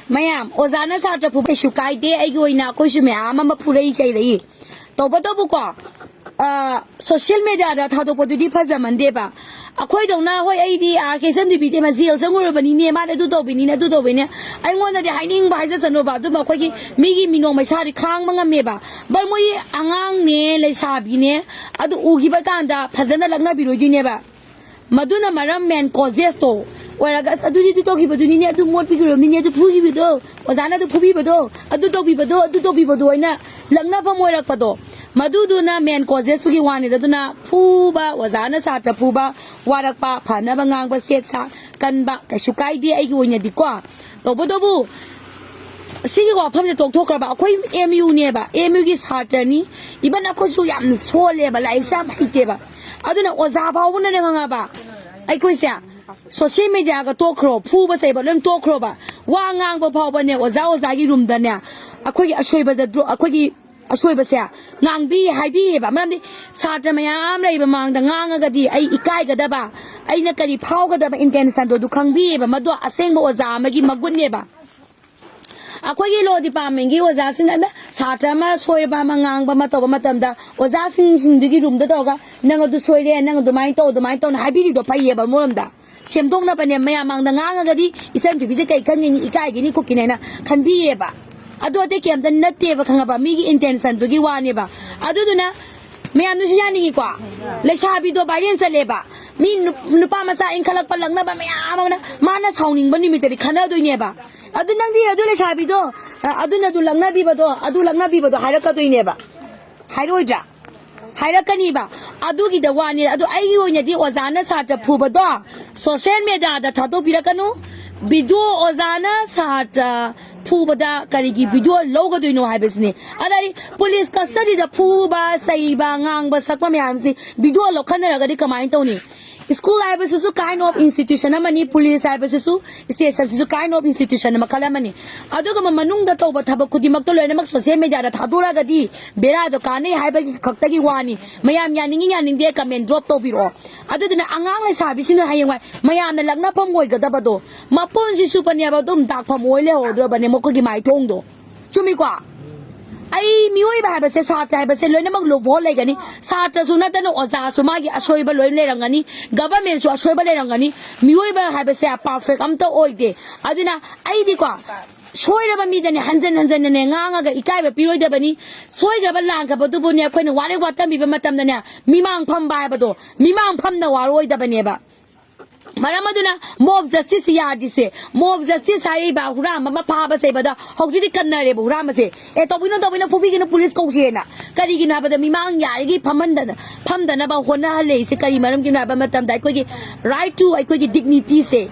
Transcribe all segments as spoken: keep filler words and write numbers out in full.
ꯃꯌꯥꯝ, ꯑꯣꯖꯥꯅ ꯁꯥꯇ꯭ꯔ ꯐꯨꯕ ꯀꯩꯁꯨ ꯀꯥꯏꯗꯦ꯫ ꯑꯩꯒꯤ ꯑꯣꯏꯅ ꯑꯩꯈꯣꯏꯁꯨ ꯃꯌꯥꯝ ꯑꯃ ꯐꯨꯔꯛꯏ ꯆꯩꯔꯛꯏ꯫ ꯇꯧꯕꯇꯕꯨꯀꯣ, ꯑ, ꯁꯣꯁꯤꯌꯦꯜ ꯃꯦꯗꯤꯌꯥꯗ ꯊꯥꯗꯣꯛꯄꯗꯨꯗꯤ ꯐꯖꯃꯟꯗꯦꯕ꯫ ꯑꯩꯈꯣꯏꯗꯧꯅ, ꯍꯣꯏ, ꯑꯩꯗꯤ ꯑꯥꯔ ꯀꯦ ꯏꯆꯟ ꯇꯤꯚꯤꯗꯤ ꯑꯃ ꯖꯦꯜ ꯆꯪꯉꯨꯔꯕꯅꯤꯅꯦ, ꯃꯥꯅ ꯑꯗꯨ ꯇꯧꯕꯤꯅꯤꯅꯦ, ꯑꯗꯨ ꯇꯧꯕꯤꯅꯦ, ꯑꯩꯉꯣꯟꯗꯗꯤ ꯍꯥꯏꯅꯤꯡꯕ ꯍꯥꯏꯖꯁꯅꯣꯕ, ꯑꯗꯨꯝ ꯑꯩꯈꯣꯏꯒꯤ ꯃꯤꯒꯤ ꯃꯤꯅꯣꯛ ꯃꯩꯁꯥꯗꯤ ꯈꯥꯡꯕ ꯉꯝꯃꯦꯕ꯫ ꯕꯠ ꯃꯣꯏ ꯑꯉꯥꯡꯅꯦ, ꯂꯩꯁꯥꯕꯤꯅꯦ, ꯑꯗꯨ ꯎꯈꯤꯕ ꯀꯥꯟꯗ ꯐꯖꯅ ꯂꯛꯅꯕꯤꯔꯣꯏꯗꯣꯏꯅꯦꯕ꯫ ꯃꯗꯨꯅ ꯃꯔꯝ ꯃꯦꯟ ꯀꯣꯖꯦꯁꯇꯣ ꯑꯣꯏꯔꯒ, "ꯑꯁ, ꯑꯗꯨꯗꯤ ꯑꯗꯨ ꯇꯧꯈꯤꯕꯗꯨꯅꯤꯅꯦ, ꯑꯗꯨ ꯃꯣꯠꯄꯤꯈꯤꯕꯅꯤꯅꯦ, ꯑꯗꯨ ꯐꯨꯈꯤꯕꯗꯣ, ꯑꯣꯖꯥꯅ ꯑꯗꯨ ꯐꯨꯕꯤꯕꯗꯣ, ꯑꯗꯨ ꯇꯧꯕꯤꯕꯗꯣ, ꯑꯗꯨ ꯇꯧꯕꯤꯕꯗꯣ" ꯍꯥꯏꯅ ꯂꯛꯅꯐꯝ ꯑꯣꯏꯔꯛꯄꯗꯣ, ꯃꯗꯨꯗꯨꯅ ꯃꯦꯟ ꯀꯣꯖꯦꯁꯇꯨꯒꯤ ꯋꯥꯅꯤꯗ꯫ ꯑꯗꯨꯅ ꯐꯨꯕ, ꯑꯣꯖꯥꯅ ꯁꯥꯇ꯭ꯔ ꯐꯨꯕ, ꯋꯥꯔꯛꯄ, ꯐꯅꯕ ꯉꯥꯡꯕ, ꯁꯦꯠ ꯁꯥ ꯀꯟꯕ ꯀꯩꯁꯨ ꯀꯥꯏꯗꯦ ꯑꯩꯒꯤ ꯑꯣꯏꯅꯗꯤꯀꯣ꯫ ꯇꯧꯕꯇꯕꯨ ꯁꯤꯒꯤ ꯋꯥꯐꯝꯁꯦ ꯇꯣꯛꯊꯣꯛꯈ꯭ꯔꯕ, ꯑꯩꯈꯣꯏ ꯑꯦꯝ ꯌꯨꯅꯦꯕ, ꯑꯦꯝ ꯌꯨꯒꯤ ꯁꯥꯇ꯭ꯔꯅꯤ, ꯏꯚꯟ ꯑꯩꯈꯣꯏꯁꯨ ꯌꯥꯝ ꯁꯣꯜꯂꯦꯕ, ꯂꯥꯏꯔꯤꯛꯁꯦ ꯌꯥꯝ ꯍꯩꯇꯦꯕ꯫ ꯑꯗꯨꯅ ꯑꯣꯖꯥ ꯐꯥꯎꯕꯅꯅꯦ, ꯈꯪꯉꯕ, ꯑꯩꯈꯣꯏꯁꯦ ꯁꯣꯁꯤꯌꯦꯜ ꯃꯦꯗꯤꯌꯥꯒ ꯇꯣꯛꯈ꯭ꯔꯣ, ꯐꯨꯕ ꯆꯩꯕ ꯂꯣꯏ ꯇꯣꯛꯈ꯭ꯔꯣꯕ, ꯋꯥ ꯉꯥꯡꯕ ꯐꯥꯎꯕꯅꯦ ꯑꯣꯖꯥ ꯑꯣꯖꯥꯒꯤ ꯔꯨꯝꯗꯅꯦ, ꯑꯩꯈꯣꯏꯒꯤ ꯑꯁꯣꯏꯕꯗ ꯗ꯭ꯔꯣ-, ꯑꯩꯈꯣꯏꯒꯤ ꯑꯁꯣꯏꯕꯁꯦ ꯉꯥꯡꯕꯤ ꯍꯥꯏꯕꯤꯌꯦꯕ꯫ ꯃꯔꯝꯗꯤ ꯁꯥꯇ꯭ꯔ ꯃꯌꯥꯝ ꯂꯩꯕ ꯃꯥꯡꯗ ꯉꯥꯡꯉꯒꯗꯤ ꯑꯩ ꯏꯀꯥꯏꯒꯗꯕ, ꯑꯩꯅ ꯀꯔꯤ ꯐꯥꯎꯒꯗꯕ ꯏꯟꯇꯦꯟꯁꯟꯗꯣ ꯑꯗꯨ ꯈꯪꯕꯤꯌꯦꯕ꯫ ꯃꯗꯣ ꯑꯁꯦꯡꯕ ꯑꯣꯖꯥ ꯑꯃꯒꯤ ꯃꯒꯨꯟꯅꯦꯕ꯫ ꯑꯩꯈꯣꯏꯒꯤ ꯂꯣ ꯗꯤꯄꯥꯔꯠꯃꯦꯟꯒꯤ ꯑꯣꯖꯥꯁꯤꯡ, ꯑꯃ ꯁꯥꯇ꯭ꯔ ꯑꯃ ꯁꯣꯏꯕ ꯑꯃ ꯉꯥꯡꯕ ꯑꯃ ꯇꯧꯕ ꯃꯇꯝꯗ, ꯑꯣꯖꯥꯁꯤꯡꯁꯤꯡꯗꯨꯒꯤ ꯔꯨꯝꯗ ꯇꯧꯔꯒ, "ꯅꯪ ꯑꯗꯨ ꯁꯣꯏꯔꯦ, ꯅꯪ ꯑꯗꯨꯃꯥꯏꯅ ꯇꯧ, ꯑꯗꯨꯃꯥꯏꯅ ꯇꯧꯅ" ꯍꯥꯏꯕꯤꯔꯤꯗꯣ ꯐꯩꯌꯦꯕ ꯑꯃꯔꯣꯝꯗ꯫ ꯁꯦꯝꯗꯣꯛꯅꯕꯅꯦ, ꯃꯌꯥꯝ ꯃꯥꯡꯗ ꯉꯥꯡꯉꯒꯗꯤ ꯏꯆꯟ ꯊꯣꯏꯕꯤꯁꯦ ꯀꯩ ꯈꯪꯒꯅꯤ, ꯏꯀꯥꯏꯒꯅꯤ ꯈꯣꯠꯀꯅꯤ ꯍꯥꯏꯅ ꯈꯟꯕꯤꯌꯦꯕ꯫ ꯑꯗꯨ ꯑꯇꯩ ꯀꯩꯝꯇ ꯅꯠꯇꯦꯕ, ꯈꯪꯉꯕ? ꯃꯤꯒꯤ ꯏꯟꯇꯦꯟꯁꯟꯗꯨꯒꯤ ꯋꯥꯅꯦꯕ꯫ ꯑꯗꯨꯗꯨꯅ ꯃꯌꯥꯝꯅꯁꯨ ꯌꯥꯅꯤꯡꯉꯤꯀꯣ, ꯂꯩꯁꯥꯕꯤꯗꯣ ꯚꯥꯏꯔꯦꯜ ꯆꯠꯂꯦꯕ, ꯃꯤ ꯅꯨ-, ꯅꯨꯄꯥ ꯃꯆꯥ ꯏꯟꯈꯠꯂꯛꯄ ꯂꯛꯅꯕ ꯃꯌꯥꯝ ꯑꯃꯅ ꯃꯥꯅ ꯁꯥꯎꯅꯤꯡꯕ ꯅꯨꯃꯤꯠꯇꯗꯤ ꯈꯟꯅꯗꯣꯏꯅꯦꯕ꯫ ꯑꯗꯨ ꯅꯪꯗꯤ ꯑꯗꯨ ꯂꯩꯁꯥꯕꯤꯗꯣ, ꯑ, ꯑꯗꯨꯅ ꯑꯗꯨ ꯂꯛꯅꯕꯤꯕꯗꯣ, ꯑꯗꯨ ꯂꯛꯅꯕꯤꯕꯗꯣ ꯍꯥꯏꯔꯛꯀꯗꯣꯏꯅꯦꯕ꯫ ꯍꯥꯏꯔꯣꯏꯗ꯭ꯔꯥ? ꯍꯥꯏꯔꯛꯀꯅꯤꯕ꯫ ꯑꯗꯨꯒꯤꯗ ꯋꯥꯅꯤ꯫ ꯑꯗꯣ ꯑꯩꯒꯤ ꯑꯣꯏꯅꯗꯤ ꯑꯣꯖꯥꯅ ꯁꯥꯇ꯭ꯔ ꯐꯨꯕꯗꯣ ꯁꯣꯁꯤꯌꯦꯜ ꯃꯦꯗꯤꯌꯥꯗ ꯊꯥꯗꯣꯛꯄꯤꯔꯛꯀꯅꯨ꯫ ꯚꯤꯗꯤꯑꯣ ꯑꯣꯖꯥꯅ ꯁꯥꯇ꯭ꯔ ꯐꯨꯕꯗ ꯀꯔꯤꯒꯤ ꯚꯤꯗꯤꯑꯣ ꯂꯧꯒꯗꯣꯏꯅꯣ ꯍꯥꯏꯕꯁꯤꯅꯤ꯫ ꯑꯗꯩ ꯄꯨꯂꯤꯁ ꯀꯁꯇꯗꯤꯗ ꯐꯨꯕ, ꯆꯩꯕ, ꯉꯥꯡꯕ, ꯁꯛꯄ ꯃꯌꯥꯝꯁꯤ ꯚꯤꯗꯤꯑꯣ ꯂꯧꯈꯠꯅꯔꯒꯗꯤ ꯀꯃꯥꯏꯅ ꯇꯧꯅꯤ? ꯁ꯭ꯀꯨꯜ ꯍꯥꯏꯕꯁꯤꯁꯨ kind of institution ꯑꯃꯅꯤ, ꯄꯨꯂꯤꯁ ꯍꯥꯏꯕꯁꯤꯁꯨ ꯁ꯭ꯇꯦꯁꯟꯁꯤꯁꯨ kind of institution ꯃꯈꯜ ꯑꯃꯅꯤ꯫ ꯑꯗꯨꯒꯨꯝꯕ ꯃꯅꯨꯡꯗ ꯇꯧꯕ ꯊꯕꯛ ꯈꯨꯗꯤꯡꯃꯛꯇꯣ ꯂꯣꯏꯅꯃꯛ ꯁꯣꯁꯤꯌꯦꯜ ꯃꯦꯗꯤꯌꯥꯗ ꯊꯥꯗꯣꯔꯛꯑꯒꯗꯤ ꯕꯦꯔꯥꯗꯣ ꯀꯥꯟꯅꯩ ꯍꯥꯏꯕꯒꯤ ꯈꯛꯇꯒꯤ ꯋꯥꯅꯤ꯫ ꯃꯌꯥꯝ ꯌꯥꯅꯤꯡꯉꯤ ꯌꯥꯅꯤꯡꯗꯦ ꯀꯃꯦꯟ ꯗ꯭ꯔꯣꯞ ꯇꯧꯕꯤꯔꯛꯑꯣ꯫ ꯑꯗꯨꯗꯨꯅ ꯑꯉꯥꯡ ꯂꯩꯁꯥꯕꯤꯁꯤꯡꯅ ꯍꯌꯦꯡꯋꯥꯏ ꯃꯌꯥꯝꯅ ꯂꯛꯅꯐꯝ ꯑꯣꯏꯒꯗꯕꯗꯣ, ꯃꯄꯨꯟꯁꯤ ꯆꯨꯞꯄꯅꯦꯕ ꯑꯗꯨꯝ ꯗꯥꯛꯐꯝ ꯑꯣꯏ ꯂꯩꯍꯧꯗ꯭ꯔꯕꯅꯦ ꯃꯈꯣꯏꯒꯤ ꯃꯥꯏꯊꯣꯡꯗꯣ꯫ ꯆꯨꯝꯃꯤꯀꯣ? ꯑꯩ ꯃꯤꯑꯣꯏꯕ ꯍꯥꯏꯕꯁꯦ, ꯁꯥꯇ꯭ꯔ ꯍꯥꯏꯕꯁꯦ ꯂꯣꯏꯅꯃꯛ ꯂꯨꯞꯍꯣꯜ ꯂꯩꯒꯅꯤ꯫ ꯁꯥꯇ꯭ꯔꯁꯨ ꯅꯠꯇꯅ ꯑꯣꯖꯥꯁꯨ ꯃꯥꯒꯤ ꯑꯁꯣꯏꯕ ꯂꯣꯏ ꯂꯩꯔꯝꯒꯅꯤ, ꯒꯚꯔꯟꯃꯦꯟꯁꯨ ꯑꯁꯣꯏꯕ ꯂꯩꯔꯝꯒꯅꯤ꯫ ꯃꯤꯑꯣꯏꯕ ꯍꯥꯏꯕꯁꯦ ꯄꯔꯐꯦꯛ ꯑꯝꯇ ꯑꯣꯏꯗꯦ꯫ ꯑꯗꯨꯅ ꯑꯩꯗꯤꯀꯣ, ꯁꯣꯏꯔꯕ ꯃꯤꯗꯅꯦ ꯍꯟꯖꯟ ꯍꯟꯖꯟꯅꯅꯦ ꯉꯥꯡꯉꯒ ꯏꯀꯥꯏꯕ ꯄꯤꯔꯣꯏꯗꯕꯅꯤ꯫ ꯁꯣꯏꯈ꯭ꯔꯕ ꯂꯥꯟꯈ꯭ꯔꯕꯗꯨꯕꯨꯅꯦ ꯑꯩꯈꯣꯏꯅ ꯋꯥꯔꯦ ꯋꯥꯇꯝꯕꯤꯕ ꯃꯇꯝꯗꯅꯦ ꯃꯤꯃꯥꯡ ꯐꯝꯕ ꯍꯥꯏꯕꯗꯣ, ꯃꯤꯃꯥꯡ ꯐꯝꯅ ꯋꯥꯔꯣꯏꯗꯕꯅꯦꯕ꯫ ꯃꯔꯝ ꯑꯗꯨꯅ ꯃꯣꯕ ꯖꯁꯇꯤꯁ ꯌꯥꯗ꯭ꯔꯤꯁꯦ꯫ ꯃꯣꯕ ꯖꯁꯇꯤꯁ ꯍꯥꯏꯔꯤꯕ ꯍꯨꯔꯥꯟꯕ ꯑꯃ ꯐꯥꯕ ꯆꯩꯕꯗ ꯍꯧꯖꯤꯛꯇꯤ ꯀꯟꯅꯔꯦꯕ ꯍꯨꯔꯥꯟꯕꯁꯦ꯫ "ꯑꯦ, ꯇꯧꯕꯤꯅꯨ, ꯇꯧꯕꯤꯅꯨ, ꯐꯨꯕꯤꯒꯅꯨ, ꯄꯨꯂꯤꯁ ꯀꯧꯁꯦꯅ"꯫ ꯀꯔꯤꯒꯤꯅꯣ ꯍꯥꯏꯕꯗ ꯃꯤꯃꯥꯡ ꯌꯥꯔꯤꯒꯩ ꯐꯝꯍꯟꯗꯅ, ꯐꯝꯗꯅꯕ ꯍꯣꯠꯅꯍꯜꯂꯦ꯫ ꯁꯤ ꯀꯔꯤ ꯃꯔꯝꯒꯤꯅꯣ ꯍꯥꯏꯕ ꯃꯇꯝꯗ ꯑꯩꯈꯣꯏꯒꯤ right to, ꯑꯩꯈꯣꯏꯒꯤ dignity ꯁꯦ,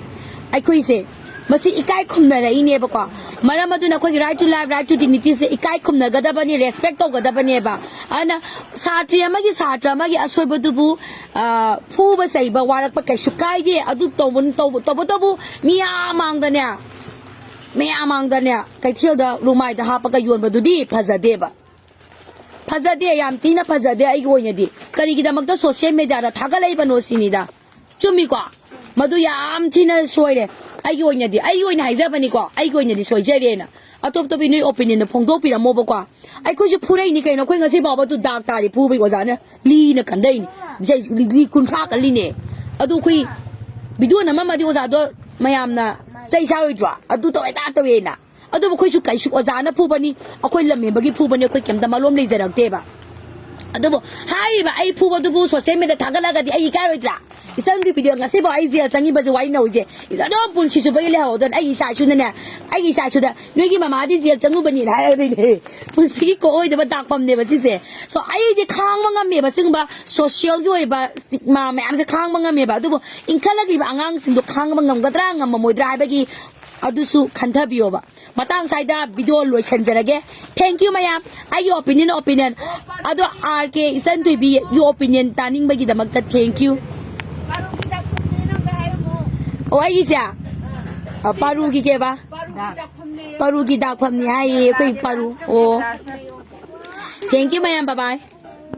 ꯑꯩꯈꯣꯏꯁꯦ ꯃꯁꯤ ꯏꯀꯥꯏ ꯈꯨꯝꯅꯔꯛꯏꯅꯦꯕꯀꯣ꯫ ꯃꯔꯝ ꯑꯗꯨꯅ ꯑꯩꯈꯣꯏꯒꯤ right to life, right to dignity ꯁꯦ ꯏꯀꯥꯏ ꯈꯨꯝꯅꯒꯗꯕꯅꯤ, respect ꯇꯧꯒꯗꯕꯅꯦꯕ꯫ ꯑꯗꯨꯅ ꯁꯥꯇ꯭ꯔꯤ ꯑꯃꯒꯤ, ꯁꯥꯇ꯭ꯔ ꯑꯃꯒꯤ ꯑꯁꯣꯏꯕꯗꯨꯕꯨ, ꯑ, ꯐꯨꯕ ꯆꯩꯕ ꯋꯥꯔꯛꯄ ꯀꯩꯁꯨ ꯀꯥꯏꯗꯦ꯫ ꯑꯗꯨ ꯇꯧꯕ-, ꯇꯧꯕ-, ꯇꯧꯕꯇꯕꯨ ꯃꯤꯌꯥꯝ ꯃꯥꯡꯗꯅꯦ, ꯃꯤꯌꯥꯝ ꯃꯥꯡꯗꯅꯦ ꯀꯩꯊꯦꯜꯗ ꯂꯨꯃꯥꯏꯗ ꯍꯥꯞꯄꯒ ꯌꯣꯟꯕꯗꯨꯗꯤ ꯐꯖꯗꯦꯕ꯫ ꯐꯖꯗꯦ, ꯌꯥꯝ ꯊꯤꯅ ꯐꯖꯗꯦ ꯑꯩꯒꯤ ꯑꯣꯏꯅꯗꯤ꯫ ꯀꯔꯤꯒꯤꯗꯃꯛꯇ ꯁꯣꯁꯤꯌꯦꯜ ꯃꯦꯗꯤꯌꯥꯗ ꯊꯥꯒꯠꯂꯛꯏꯕꯅꯣ ꯁꯤꯅꯤꯗ꯫ ꯆꯨꯝꯃꯤꯀꯣ? ꯃꯗꯨ ꯌꯥꯝ ꯊꯤꯅ ꯁꯣꯏꯔꯦ꯫ ꯑꯩꯒꯤ ꯑꯣꯏꯅꯗꯤ, ꯑꯩꯒꯤ ꯑꯣꯏꯅ ꯍꯥꯏꯖꯕꯅꯤꯀꯣ, ꯑꯩꯒꯤ ꯑꯣꯏꯅꯗꯤ ꯁꯣꯏꯖꯔꯦꯅ꯫ ꯑꯇꯣꯞ ꯑꯇꯣꯞꯄ ꯅꯣꯏ opinion ꯗꯣ ꯐꯣꯡꯗꯣꯛꯄꯤꯔꯝꯃꯣꯕꯀꯣ꯫ ꯑꯩꯈꯣꯏꯁꯨ ꯐꯨꯔꯛꯏꯅꯤ ꯀꯩꯅꯣ, ꯑꯩꯈꯣꯏ ꯉꯁꯤ ꯐꯥꯎꯕ ꯑꯗꯨ ꯗꯥꯛ ꯇꯥꯔꯤ ꯐꯨꯕꯒꯤ ꯑꯣꯖꯥꯅ ꯂꯤꯅ ꯀꯟꯗꯩꯅꯤ꯫ ꯆꯩ ꯂꯤ ꯀꯨꯟꯊ꯭ꯔꯥ ꯀꯜꯂꯤꯅꯦ꯫ ꯑꯗꯨ ꯑꯩꯈꯣꯏ video ꯅꯝꯃꯝꯃꯗꯤ ꯑꯣꯖꯥꯗꯣ ꯃꯌꯥꯝꯅ ꯆꯩ ꯆꯥꯔꯣꯏꯗ꯭ꯔꯣ? ꯑꯗꯨ ꯇꯧꯋꯦ, ꯑꯗꯥ ꯇꯧꯋꯦꯅ꯫ ꯑꯗꯨꯕꯨ ꯑꯩꯈꯣꯏꯁꯨ ꯀꯩꯁꯨ ꯑꯣꯖꯥꯅ ꯐꯨꯕꯅꯤ, ꯑꯩꯈꯣꯏ ꯂꯝꯍꯦꯟꯕꯒꯤ ꯐꯨꯕꯅꯤ, ꯑꯩꯈꯣꯏ ꯀꯩꯝꯇ ꯃꯔꯣꯝ ꯂꯩꯖꯔꯛꯇꯦꯕ꯫ ꯑꯗꯨꯕꯨ ꯍꯥꯏꯔꯤꯕ ꯑꯩ ꯐꯨꯕꯗꯨꯕꯨ social media ꯊꯥꯒꯠꯂꯒꯗꯤ ꯑꯩ ꯏꯀꯥꯏꯔꯣꯏꯗ꯭ꯔꯥ? ꯏꯆꯟꯒꯤ video ꯉꯁꯤꯐꯥꯎ ꯑꯩ ꯖꯦꯜ ꯆꯪꯉꯤꯕꯁꯦ ꯋꯥꯔꯤ ꯅꯧꯔꯤꯁꯦ꯫ ꯑꯗꯨꯝ ꯄꯨꯟꯁꯤ ꯆꯨꯞꯄꯒꯤ ꯂꯩꯍꯧꯔꯗꯣꯏꯅꯤ꯫ ꯑꯩꯒꯤ ꯏꯆꯥ ꯏꯁꯨꯅꯅꯦ, ꯑꯩꯒꯤ ꯏꯆꯥ ꯏꯁꯨꯗ "ꯅꯣꯏꯒꯤ ꯃꯃꯥꯗꯤ ꯖꯦꯜ ꯆꯪꯉꯨꯕꯅꯤꯅ" ꯍꯥꯏꯔꯗꯣꯏꯅꯦ꯫ ꯄꯨꯟꯁꯤꯒꯤ ꯀꯣꯛꯑꯣꯏꯗꯕ ꯗꯥꯛꯐꯝꯅꯦꯕ ꯁꯤꯁꯦ꯫ So ꯑꯩꯗꯤ ꯈꯥꯡꯕ ꯉꯝꯃꯦꯕ ꯁꯤꯒꯨꯝꯕ social ꯒꯤ ꯑꯣꯏꯕ stigma ꯃꯌꯥꯝꯁꯦ ꯈꯥꯡꯕ ꯉꯝꯃꯦꯕ꯫ ꯑꯗꯨꯕꯨ ꯏꯟꯈꯠꯂꯛꯂꯤꯕ ꯑꯉꯥꯡꯁꯤꯡꯗꯣ ꯈꯥꯡꯕ ꯉꯝꯒꯗ꯭ꯔꯥ ꯉꯝꯃꯝꯃꯣꯏꯗ꯭ꯔꯥ ꯍꯥꯏꯕꯒꯤ ꯑꯗꯨꯁꯨ ꯈꯟꯊꯕꯤꯌꯣꯕ꯫ ꯃꯇꯥꯡ ꯁ꯭ꯋꯥꯏꯗ video ꯂꯣꯏꯁꯤꯟꯖꯔꯒꯦ꯫ Thank you ꯃꯌꯥꯝ꯫ ꯑꯩꯒꯤ opinion opinion꯫ ꯑꯗꯣ R K ꯏꯆꯟ ꯊꯣꯏꯕꯤꯒꯤ opinion ꯇꯥꯅꯤꯡꯕꯒꯤꯗꯃꯛꯇ thank you꯫ ꯑꯣ, ꯑꯩꯒꯤꯁꯦ? ꯑ, ꯄꯥꯔꯨꯒꯤ ꯀꯦꯕ? ꯄꯥꯔꯨꯒꯤ ꯗꯥꯛꯐꯝꯅꯤ ꯍꯥꯏꯌꯦ ꯑꯩꯈꯣꯏ ꯄꯥꯔꯨ꯫ ꯑꯣ꯫ Thank you, ꯃꯌꯥꯝ꯫ Bye bye꯫